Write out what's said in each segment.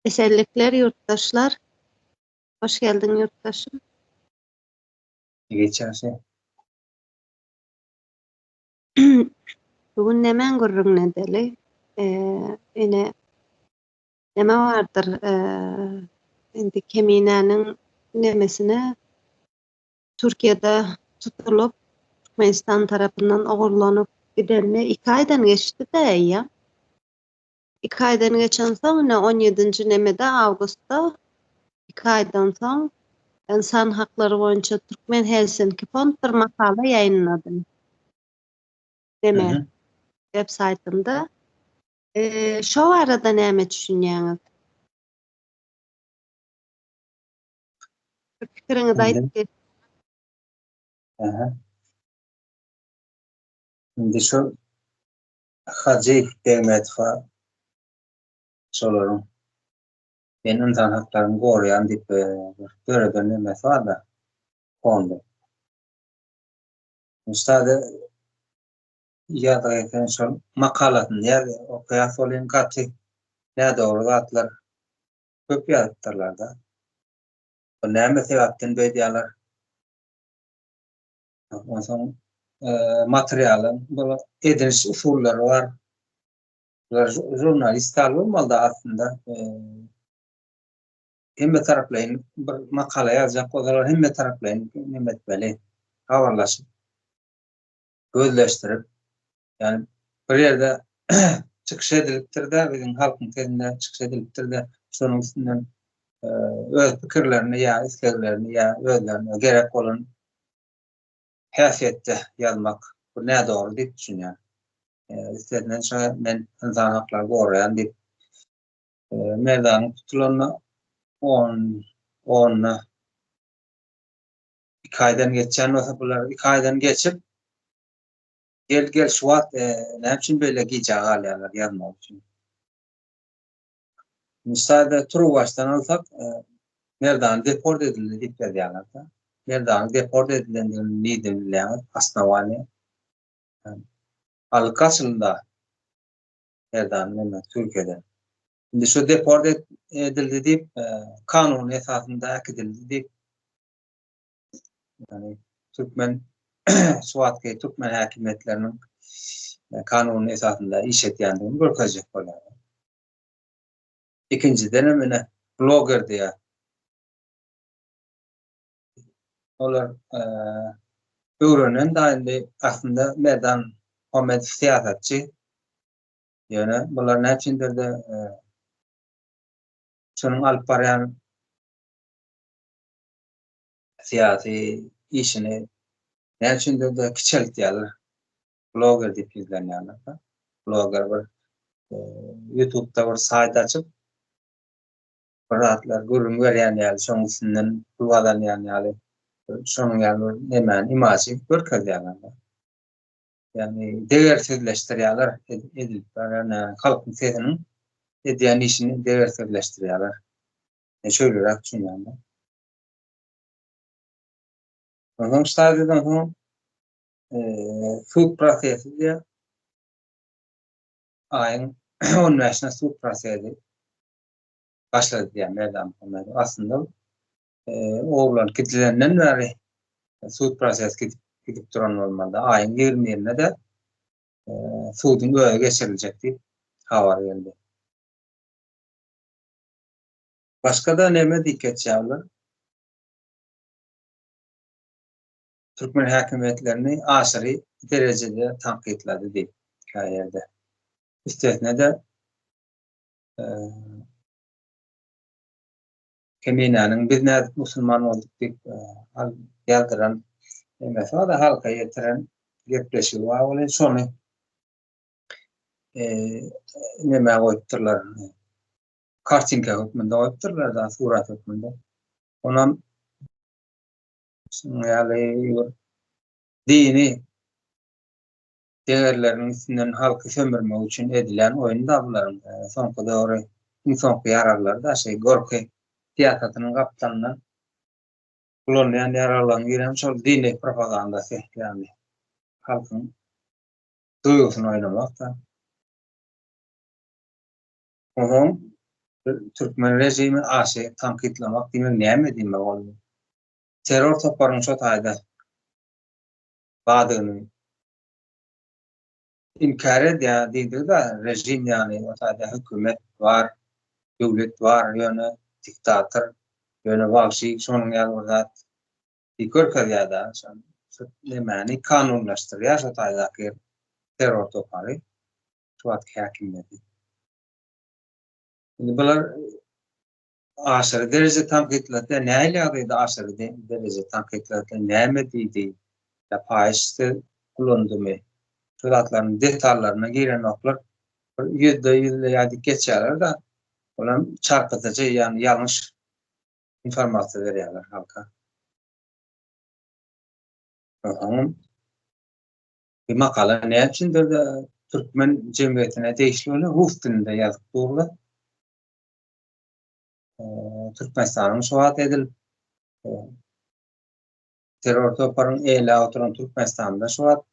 Esenlikler ýurtdaşlar. Hoş geldiň ýurtdaşym. Geç ýagşy. Bu gün nämäň gürrüňini edeli? Ine neme bardyr? Indi Keminäniň nemesine Türkiýede tutulyp, Türkmenistan tarapyndan ogurlanyp gidenine iki aýdan geçdi-de eýýäm. Iki aýdan geçensoň, ine, on ýedinji nemede, awgustda, iki aýdan soň, Ynsan haklary boýunça Türkmen Helsinki fond bir makala ýaýynlady. Neme, web saýtynda. Şo barada näme düşünýäňiz? Bir pikiriňizi aýdyp geçseňiz. Indi şu Hajy Begmetowa şolaryň men ynsan haklaryny goraýan diýip bir döreden nemesi bar-da, fondy. Üstade ýazgy eken şol makalasyny ýaz okaýas welin gaty nädogry zatlar köp ýazypdyrlar-da. Bu näme sebäpden beýdýärler? Onsoň materialyň bu ediniş usullary bar. Bular žurnalist ýaly bolmaly-da aslynda. Hemme taraplaýyn bir makala ýazjak bolsalar hemme taraplaýyn neme etmeli, habarlaşyp, gözleşdirip, ýagny bir ýerde çykyş edilipdir-de, biziň halkyň sesinde çykyş edilipdir-de, şonuň üstünden öz pikirlerini ýa isleglerini ýa özlerine gerek bolan häsiýetde ýazmak bu nädogry diýip düşünýän. Üstesinden şo men ynsan haklary goraýan diýip Merdanyň tutulanyna on onda iki aýdan geçýän bolsa bular iki aýdan geçip gel gel şu wagt näme üçin beýle gijä galýarlar ýazmak üçin. Mysal turuwbaşdan alsak, Merdan deport edildi diýip ýazýarlar-da. Merdanyň deport edilendigini nirden bilýäňiz? Osnowaniýa. Alyp gaçyldy Merdan neme Türkiýeden. Indi şu deport edildi diýip, kanuny esasynda äkidildi diýip, ýagny türkmen şu wagtky türkmen häkimiýetleriniň kanuny esasynda iş edýändigini görkezjek bolýarlar. Ikinjiden hem ine bloger diýýär. Olar öwrenen da indi aslynda Merdan Muhammedow syýasatçy. Ýöne bular näme üçindir-de şonuň alyp barýan syýasy işini näme üçindir-de kiçeltýärler. Bloger diýip ýüzlenýärler. Bloger bir YouTube'da bir saýt açyp bir zatlar gürrüň berýän ýaly, şonuň üstünden pul gazanýan ýaly, şonuň ýaly bir nemäni, imažy görkezýärler. Ýagny degersizleşdirýärler edilip barýan halkyň sesiniň edýän işini degersizleşdirýärler. Men şeýleräk düşünýän. Onsoň stadiýadan soň sud prosesi diýýär. Aýyň 15-ine sud prosesi başlady diýýär Merdan Muhammedow. Aslynda oglan gidilenden bäri sud prosesi gidip, gidip duran bolmaly. Aýyň 21-ine de suduň özi geçiriljek diýip habar geldi. Başga-da neme diýip geçýärler? Türkmen häkimiýetlerini aşyry derejede tankytlady diýip käýerde. Üstesine-de Keminäniň biz nädip musulman bolduk diýip ýazdyran nemesi bar-da, halka ýetiren gepleşigi bar welin şony nemä goýupdyrlar. Kartinka hökmünde goýupdyrlar-da, surat hökmünde. Onam şunuň ýaly bir dini degerleriniň üstünden halky sömürmek üçin edilýän oýun-da bularyň soňky döwri iň soňky ýaraglary-da şeý gorky syýasatynyň gapdalyndan ulanylýan ýaraglaryň birem şol dini propagandasy, ýagny halkyň duýgusyny oýnamak-da. Onsoň. Türkmen režimi aşy tankytlamak diýmek näme diýmek ol? Terror toparynyň şo taýda bardygyny inkär edýär diýdigi-de, režim ýaly o taýda hökümet bar, döwlet bar, ýöne diktator, ýöne wagşy şonuň ýaly bir zat diýip görkezýär-de, şo nemäni kanunlaşdyrýar şo taýdaky terror topary, şu wagtky häkimiýeti. Indi bular aşyry dereje tankytlatýar. Nähili ýagdaýda aşyry dereje tankytlatýar? Näme diýdi? Ýa paýyş söz ulandymy? Şu zatlaryň detallaryna girenoklar. Bir ýüzde ýüzle ýazyp geçýärler-de, olam çarpytyjy, ýagny ýalňyş informasiýa berýärler halka. Onsoňam bu makala näme üçindir türkmen jemgyýetine degişli bolýar, rus dilinde ýazyp durlar. Türkmenistanyň şu wagt edil terror toparyň eýeläp oturan Türkmenistanda şu wagt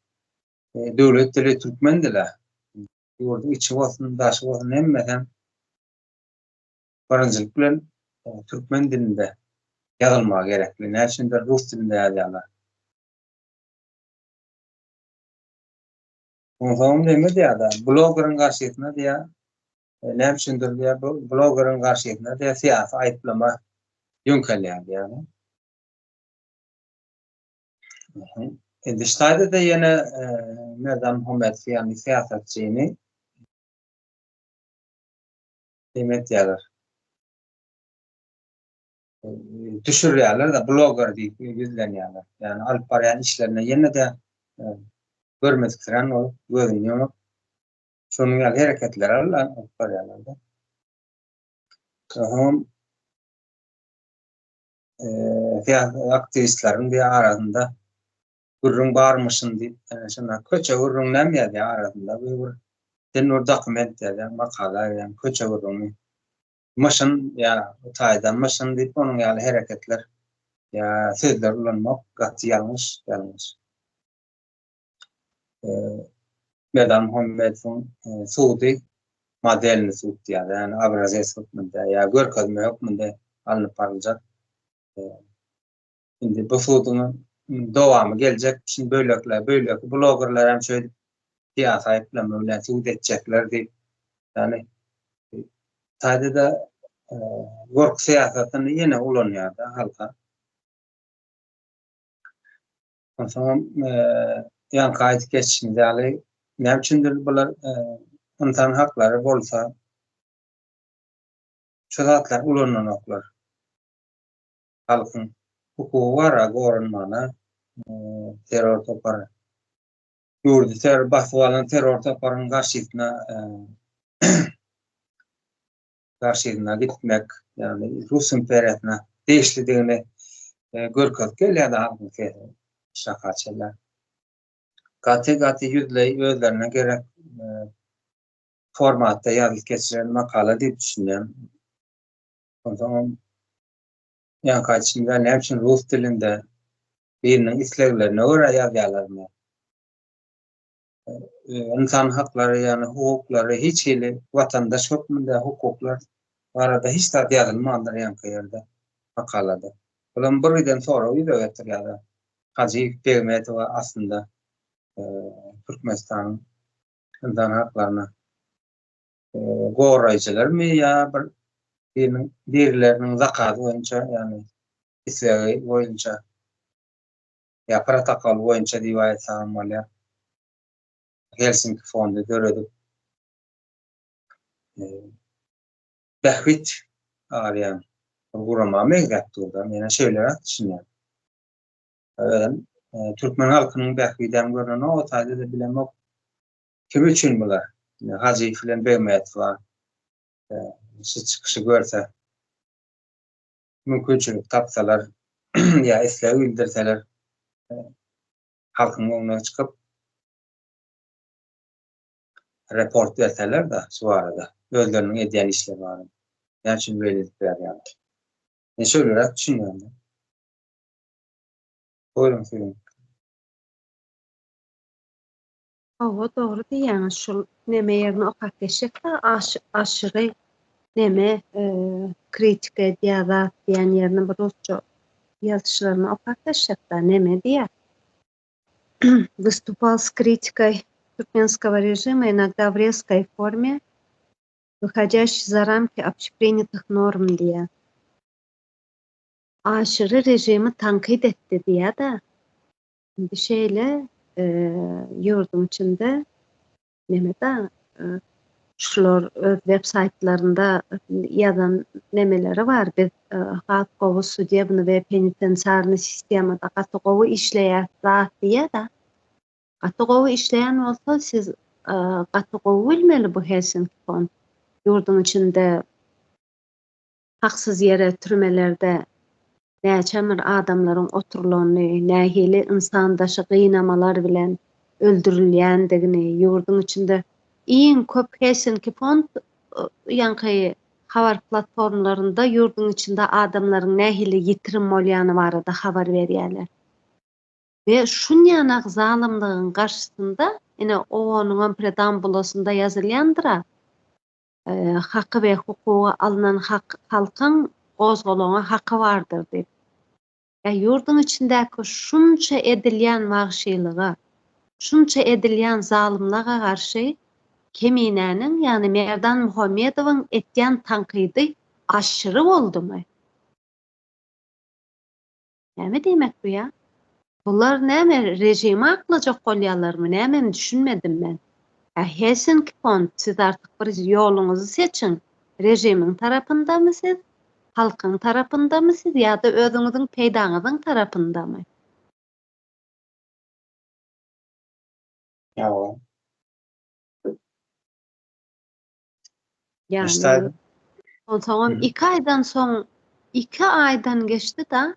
döwlet dili türkmen dili. Ýurduň içi bolsun, daşy bolsun hemmesem birinjilik bilen türkmen dilinde ýazylmagy gerekli. Näme üçindir rus dilinde ýazýarlar. Onsoň näme diýýär-de, blogeriň garşysyna diýýär, näme üçindir diýýär, bu blogeriň garşysyna diýýär, syýasy aýyplama ýöňkelýär diýýär. Indi ştaýda-da ýene Merdan Muhammedow ýaly syýasatçyny neme etýärler? Düşürýärler-de, bloger diýip ýüzlenýärler. Ýagny alyp barýan işlerine ýene-de görmediksirän bolup, gözüni ýumup, şonuň ýaly hereketleri alyp barýarlar-da. Soňam syýasy aktiwistleriň diýe arasynda gürrüň barmyşyn diýip, şonda köçe gürrüň näme ýazýar arasynda bu bir sen bir dokument ýazýaň, makala ýazýaň, köçe gürrüňi. Myşyn ýa taýdan myşyn diýip onuň ýaly hereketler ýa sözler ulanmak gaty ýalňyş, ýalňyş. Merdan Muhammedowyň sudy modelny sud diýýär, ýagny obrazes hökmünde ýa görkezme hökmünde alnyp baryljak. Indi bu suduň dowamy geljek, şindi bölekler, böleki blogerler hem şeýdip syýasy aýyplama bilen sud etjekler diýip, ýagny taýda-da gorky syýasatyny ýene ulanýar-da halka. Onsoňam ýaňky aýdyp geçişimiz ýaly, näme üçindir bular ynsan haklary bolsa şu zatlar ulananoklar. Halkyň hukugy bar-a goranmana terror topary. Ýurdy terror basyp alan terror toparyň garşysyna garşysyna gitmek, ýagny Rus imperiýasyna degişlidigini görkezip gelýärdi halkyň sesi şaka çenli. Gaty-gaty ýüzleý özlerine gerek formatda ýazylyp geçiren makala diýip düşünýän. Onsoňam ýaňky aýdyşym ýaly näme üçin rus dilinde biriniň isleglerine görä ýazýarlarmy? Ynsan haklary, ýagny hukuklary hiç hili watandaş hökmünde hukuklar barada hiç zat ýazylmandyr ýaňky ýerde makalada. Bulam bir giden sorag ýüze getirýär. Hajyýew Begmedowa aslynda Türkmenistanyň ynsan haklaryna goraýjylarmy ýa bir biriniň birileriniň zakazy boýunça, ýagny islegi boýunça ýa protokol boýunça diýip aýtsagam bolýar. Helsinki fondy döredip bähbit alýan bir gurama meňzäp dur-da. Men şeýleräk düşünýän. Özem türkmen halkynyň bähbidem görnenok, o taýda-da bilemok. Kim üçin bular? Hajyýew bilen Begmetowa şu çykyşy görse, mümkinçilik tapsalar ýa isleg bildirseler halkyň öňüne çykyp report berseler-de şu barada özleriniň edýän işleri barada. Näme üçin beýle edip berýärler? Men şeýleräk düşünýän. Buyurun siziň. Hawa dogry diýýäňiz şul neme ýerini okap geçjekda aşyry. Neme kritika edýär zat diýen ýerini bir rusça ýazyşlaryny okap geçjekdä neme diýýär. Wystupal s kritikoý türkmenskogo režima inogda w rezkoý forme, wyhodýaşiý za ramki obşeprinýatych norm diýýär. Aşyry režimi tankyt etdi diýýär-de. Indi şeýle ýurduň içinde neme-de şular öz web saýtlarynda ýazan nemeleri bar, biz has gowy sudebny we penitensiarny sistemada gaty gowy işleýäs zat diýýär-de. Gaty gowy işleýän bolsa siz gaty gowy bilmeli bu Helsinki fond ýurduň içinde Haksyz ýere türmelerde näçe bir adamlaryň oturylanyny, nähili ynsandaşy gynamalar bilen öldürilýändigini, ýurduň içinde iň köp Helsinki fond ýaňky habar platformlarynda ýurduň içinde adamlaryň nähili ýitirim bolýany barada habar berýärler. We şunýanak zalymlygyň garşysynda, ine OON-yňam predambulasynda ýazylýandyr-a, Haky we hukugy alnan hak halkyň gozgalaňa haky bardyr diýip. Ýa ýurduň içindäki şunça edilýän wagşylyga, şunça edilýän zalymlyga garşy Keminäniň, ýagny Merdan Muhammedowyň etýän tankydy aşyry boldumy? Näme diýmek bu ýa? Bular näme režimi aklajak bolýalarmy nämemi düşünmedim men. Ýa Helsinki fond siz artyk bir ýoluňyzy seçiň režimiň tarapyndamy siz, halkyň tarapyndamy siz ýa-da özüňiziň peýdaňyzyň tarapyndamy? Ýa. Ýagny onsoňam iki aýdan soň iki aýdan geçdi-da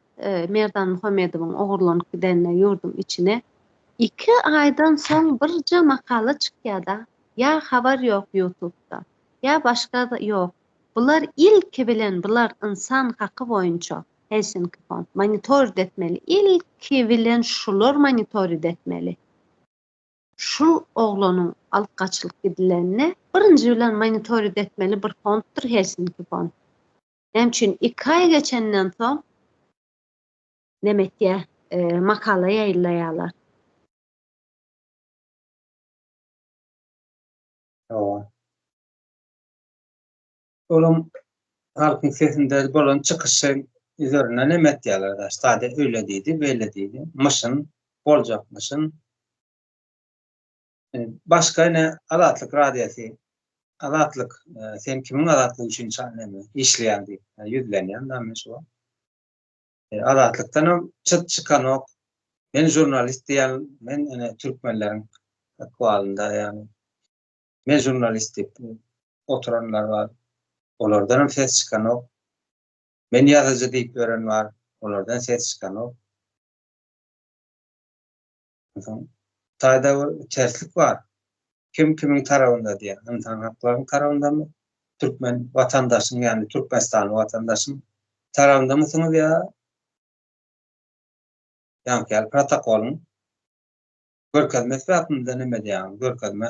Merdan Muhammedowyň ogurlanyp gidenine ýurduň içine. Iki aýdan soň birje makala çykýar-da, ýa habar ýok ýutubda, ýa başga ýok. Bular ilki bilen bular ynsan haky boýunça Helsinki fond monitorid etmeli. Ilki bilen şular monitorid etmeli. Şul oglanyň alyp gaçylyp gidilenine birinji bilen monitorid etmeli bir fonddyr Helsinki fond. Näme üçin iki aý geçenden soň neme etýä makala ýaýyllaýalar. Hawa. Olam halkyň sesinde bolan çykyşy üzerine neme etýäler da, stadiýa öýle diýdi, beýle diýdi, myşyn, boljakmyşyn. Başga ine Azatlyk radiosy, Azatlyk, sen kimiň azatlygy üçin neme işleýäň diýip ýüzlenýän da men şu wagt. Azatlykdanam çyt çykanok. Men žurnalist diýen, men ine türkmenleriň ykbalynda ýagny men žurnalist diýip oturanlar bar. Olardanam ses çykanok. Men ýazyjy diýip ýören bar. Olardan ses çykanok. Onsoň taýda bir terslik bar. Kim kimiň tarabynda diýýär. Ynsan haklaryň tarabyndamy? Türkmen watandaşyň, ýagny Türkmenistanly watandaşyň tarabyndamysyňyz ýa ýaňky ýaly protokolyň görkezme sebäpinde neme diýýäňiz, görkezme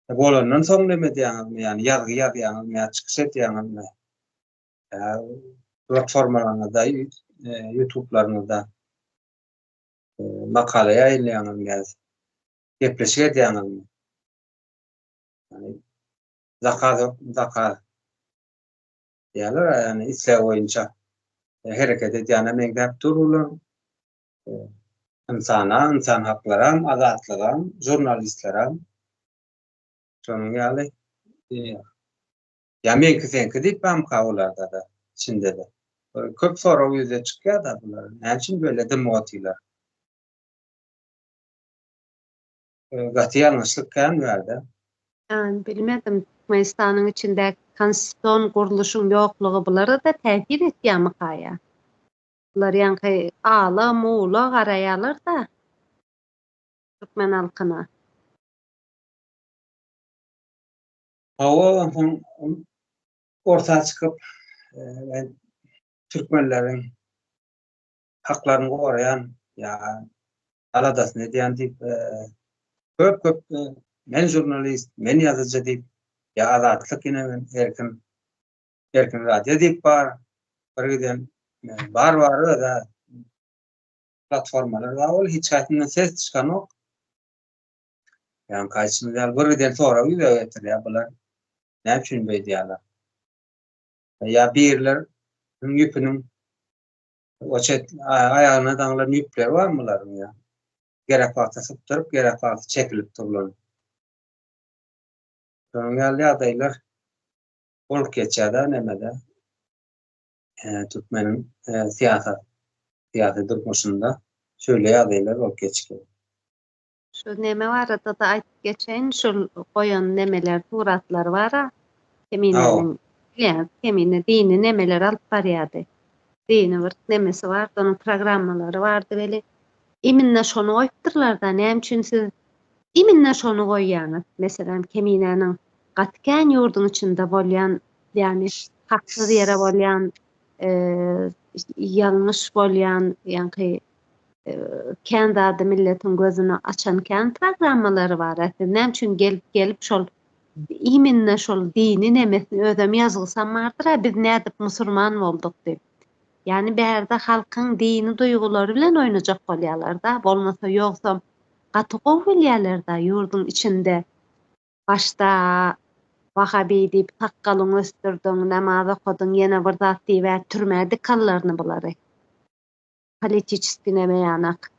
bolandan soň neme diýýäňizmi, ýagny ýazgy ýazýaňyzmy ýa çykyş edýäňizmi? Ýa platformalaryňyzda, ýutublaryňyzda makala ýaýynlaýaňyzmy ýa gepleşik edýäňizmi? Ýagny zakaz zakaz diýýärler, ýagny isleg boýunça hereket edýäne meňzäp dur bular. Ynsana, ynsan haklaram, azatlygam, žurnalistlerem şonuň ýaly ýa meňki-seňki diýip barmyka olarda-da, içinde-de. Köp sorag ýüze çykýar-da bular. Näme üçin beýle dymyp otyrlar? Gaty ýalňyşlyk kän bärde. Bilmedim, Türkmenistanyň içindäki konstitusion gurluşyň ýoklugy bulara-da täsir etýärmika ýa? Bular ýaňky ala mula garaýarlar-da türkmen halkyna. Hawa, onsoň orta çykyp, men türkmenleriň haklaryny goraýan ýa aladasyny edýän diýip, köp-köp men žurnalist, men ýazyjy diýip, ýa Azatlyk ine men erkin. Erkin radio diýip bar. Bir giden bar bar da platformalar bar. Ol hiç haýsyndan ses çykanok. Ýa kaýsymyz ýaly bir giden sorag ýüze getirýär bular. Näme üçin beýdýärler? Ýa birler ýüpüniň o çet aýagyna daňylan ýüpleri barmy bularyň ýa? Gerek wagty sypdyryp, gerek wagty çekilip durlan. Şonuň ýaly ýagdaýlar bolup geçýär-de nemede. Türkmeniň syýasat, syýasy durmuşynda şeýle ýagdaýlar bolup geçýär. Şu neme barada-da aýdyp geçeýin, şul goýan nemeler, suratlary bar-a, Kemineniň, bilýäňiz, Kemine dini nemeler alyp barýardy. Dini bir nemesi bardy, onuň programmalary bardy weli, iminne şony goýupdyrlar-da, näme üçin siz iminne şony goýýaňyz? Meselem, Keminäniň gaty kän ýurduň içinde bolýan, ýagny haksyz ýere bolýan, ýalňyş bolýan, ýaňky kän zady milletiň gözüni açan kän programmalary bar a siz näme üçin gelip gelip şol iminne şol dini nemesini özem ýazgysam bardyr a biz nädip musurman bolduk diýip ýagny bärde halkyň dini duýgulary bilen oýnajak bolýalarda bolmasa ýogsam gaty gowy bilýälerda ýurduň içinde başda wahabi diýip sakgalyňy ösdürdiň namaz okadyň ýene bir zat diýibä türmä dikanlaryny bulary. Politiçeskiý neme ýanak.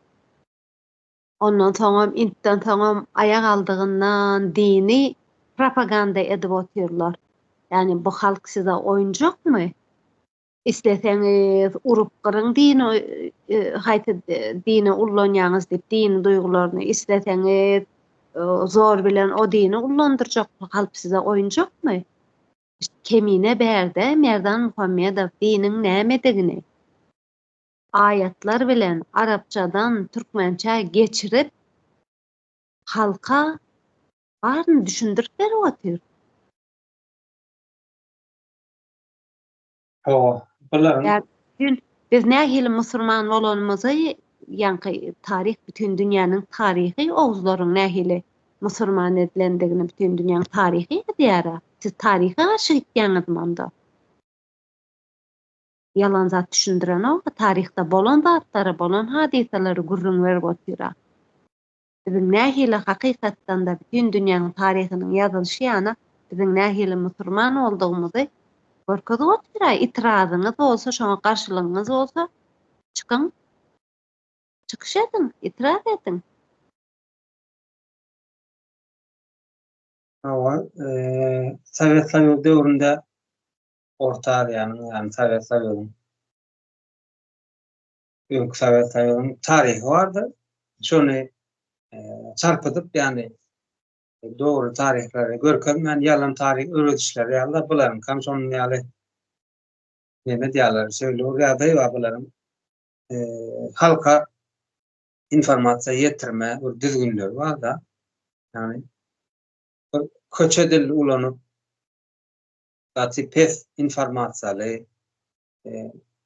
Ondan soňam intden soňam aýak aldygyndan dini propaganda edip otyrlar. Ýagny bu halk size oýunjakmy? Isleseňiz urup gyryň dini haýsy dini ullanýaňyz diýip dini duýgularyny isleseňiz zor bilen o dini ullandyrjak halk size oýunjakmy? Kemine bärde Merdan Muhammedow diniň nämedigini aýatlar bilen arapçadan türkmençä geçirip halka baryny düşündirip berip otyr. Hawa, bularyň. Bütin biz nähili musurman bolanymyzy ýaňky taryh bütin dünýäniň taryhy oguzlaryň nähili musurman edilendigini bütin dünýäň taryhy ýazýara. Siz taryha garşy gitýäňizmi onda? Ýalan zat düşündirenok, taryhda bolan zatlary, bolan hadysalary gürrüň berip otyra. Biziň nähili hakykatdan-da bütin dünýäň taryhynyň ýazylyşy ýana biziň nähili musurman boldugymyzy görkezip otyra. Itirazyňyz bolsa, şoňa garşylygyňyz bolsa, çykyň, çykyş ediň, itiraz ediň. Hawa, Sowet Soýuzy döwründe Orta Aziýanyň, ýagny Sowet Soýuzynyň öňki Sowet Soýuzynyň taryhy bardy. Şony çarpydyp, ýagny dogry taryhlary görkezmän, ýalan taryh öwredişleri ýaly-da bularyňkam şonuň ýaly neme diýýärler, şeýle bir ýagdaý bar bularyň. Halka informasiýa ýetirme bir düzgünleri bar-da. Ýagny bir köçe dil ulanyp gaty pes informasiýaly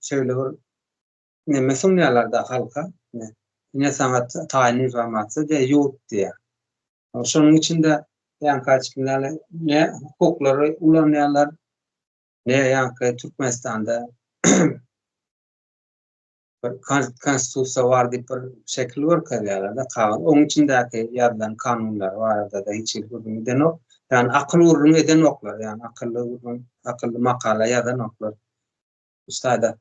şeýle bir neme sunýarlar-da halka. Ine saňa taýyn informasiýa diýýär, ýurt diýýär. Şonuň içinde ýaňky aýdyşym ýaly ne hukuklary ulanýarlar, ne ýaňky Türkmenistanda bir konstitusiýa bar diýip bir şekil görkezýärler-de kagyz. Oň içindäki ýazylan kanunlar barada-da hiç hili gürrüň edenok. Ýagny akyl gürrüň edenoklar, ýagny akylly gürrüň, akylly makala ýazanoklar. Ustada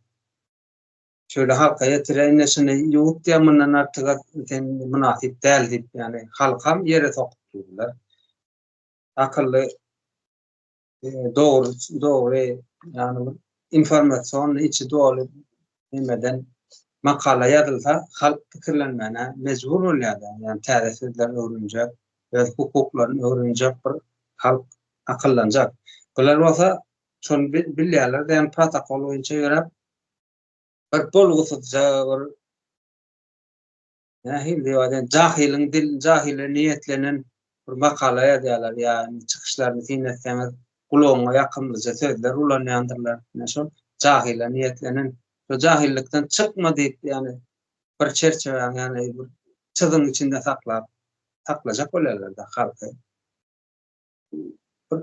şöyle halka ýetirýär, ine şuny ýuwut diýýär, mundan artyga sen mynasyp däl diýip, ýagny halkam ýere sokup durdular. Akylly dogry dogry ýagny bir informasion içi doly nemeden makala ýazylsa halk pikirlenmäne mejbur bolýar-da. Ýagny täze sözler öwrenjek, öz hukuklaryny öwrenjek bir halk akyllanjak. Bular bolsa şony bilýärler, ýagny protokol boýunça ýöräp bir bolgusyzja bir Nähili diýip aýdaýyn, jahylyň dil, jahyla niýetlenen bir makala ýazýarlar ýa çykyşlaryny syn etseňiz, gulagyňa ýakymlyja sözler ulanýandyrlar. Ine şol jahyla niýetlenen, şo jahyllykdan çykma diýip, ýagny bir çerçewäň, ýagny bir çyzyň içinde saklap, saklajak bolýarlar-da halky. Bir.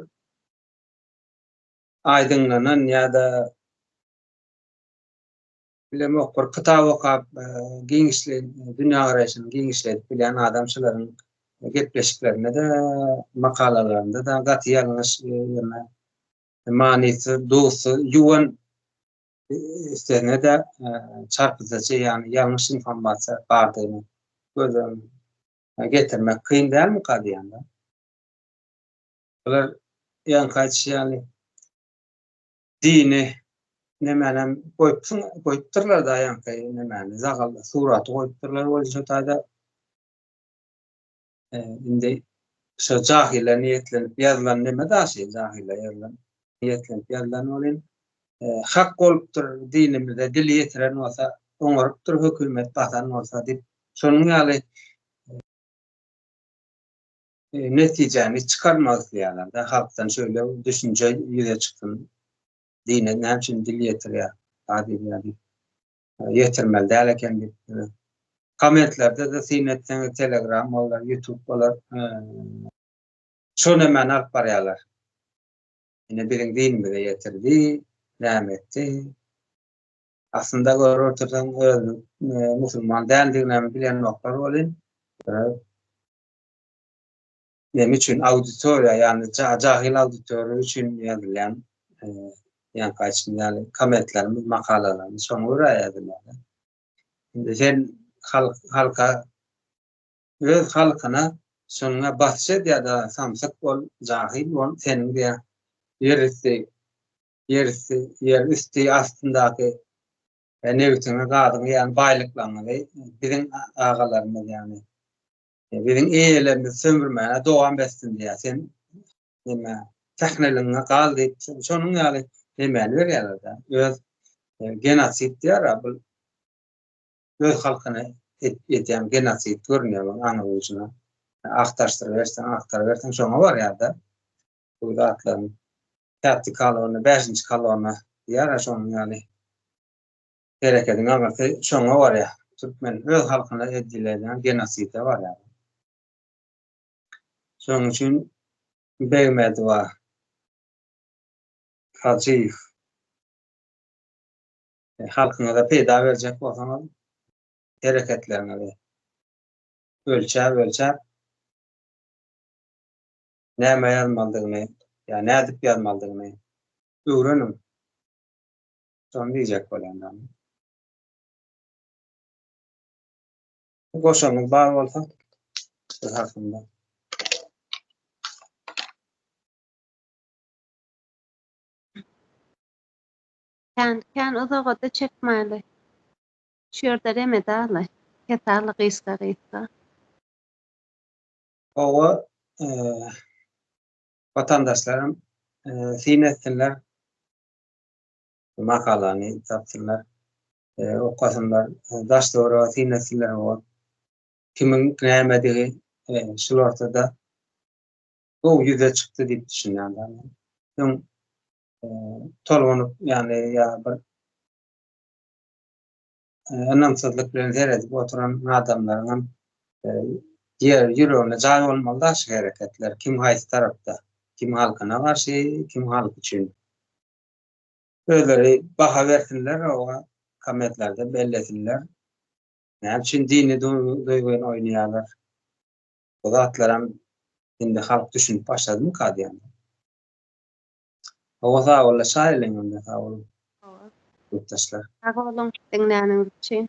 aýdyňlanan ýa-da bilemok bir kitap okap giňişleýin dünýägaraýşyny giňişledip bilýän adam şularyň gepleşiklerinde-de, makalalarynda-da gaty ýalňyş ýöne manysyz, duzsuz, ýuwan üstesine-de çarpyzyjy ýagny ýalňyş informasiýa bardygyny göz öňüne getirmek kyn dälmika diýýän-de. Bular ýaňky aýdyşy ýaly dini nemänem goýupsyň, goýupdyrlar-da ýaňky nemäni, zagal suraty goýupdyrlar welin şo taýda indi şo jahyla niýetlenip ýazylan neme daşy, jahyla ýazylan, niýetlenip ýazylan welin hak bolupdyr dinimize dil ýetiren bolsa, oňarypdyr hökümet basan bolsa diýip, şonuň ýaly netijäni çykarmak isleýärler-de, halkdan şeýle düşünje ýüze çyksyn, dine näme üçin dil ýetirýär, zat edýär diýip, ýetirmeli däl eken diýip. Kommentlerde-de syn etseňiz, Telegram bolar, YouTube bolar, şo nämäni alyp barýarlar. Ine biziň dinimize ýetirdi, näme etdi. Aslynda görüp otursaň özüniň musulman däldiginem bilenoklar welin, Näme üçin auditoriýa, ýagny jahil auditoriýa üçin ýazylýan ýaňky aýtşym ýaly kommentlerimiz, makalalarymyz şoňa görä ýazylýar. Indi sen halk halka öz halkyna şonuňa basyş edýär-de, samsyk bol, jahil bol, seniň diýýär ýer üsti, ýer üsti, ýer üsti astyndaky nebitiňi, gazyňy, ýagny baýlyklaryňyzy biziň agalarymyz, ýagny Biziň eýelerimiz sömürmäge dowam etsin diýýär. Sen neme sähneligiňe gal diýip, şonuň ýaly nemäni berýärler-de. Öz genosid diýýär-ä bu. Öz halkyna edýän genosid görünýär muň aňry ujuna. Agtaryşdyryberseň, agtaryberseň şoňa barýar-da. Bu zatlaryň täpti kolonna, bäşinji kolonna diýýär-ä şonuň ýaly. Herekediň aňyrsy şoňa barýar. Türkmen öz halkyna edilen genoside barýar. Şonuň üçin Begmedowa, Hajyýew halkyňyza peýda berjek bolsaňyz hereketleriňizi ölçäp-ölçäp näme ýazmalydygyny ýa nädip ýazmalydygyny öwreniň. Şony diýjek bolýan da. Goşaňyz bar bolsa şu hakynda. Kän kän uzagada çekmäli. Şu ýerde remedaly. Kesaly gysga gysga. Hawa, watandaşlarym syn etsinler. Makalany tapsynlar, okasynlar, daş-töwerege syn etsinler we kimiň nämedigi şul ortada gowy ýüze çykdy diýip düşünýän men. Öň tolgunyp, ýagny ýa bir ynamsyzlyk bilen seredip oturan adamlaryň hem ýer ýüregine jaý bolmaly da şu hereketler. Kim haýsy tarapda, kim halkyna garşy, kim halk üçin. Özleri baha bersinler oňa kommentlerde bellesinler. Näme üçin dini duýgyny oýnaýarlar? Bu zatlaram indi halk düşünip başladymyka diýýän. Hawa sag bol şaýylyň onda sag boluň. Ýurtdaşlar. Sag boluň diňläniňiz üçin.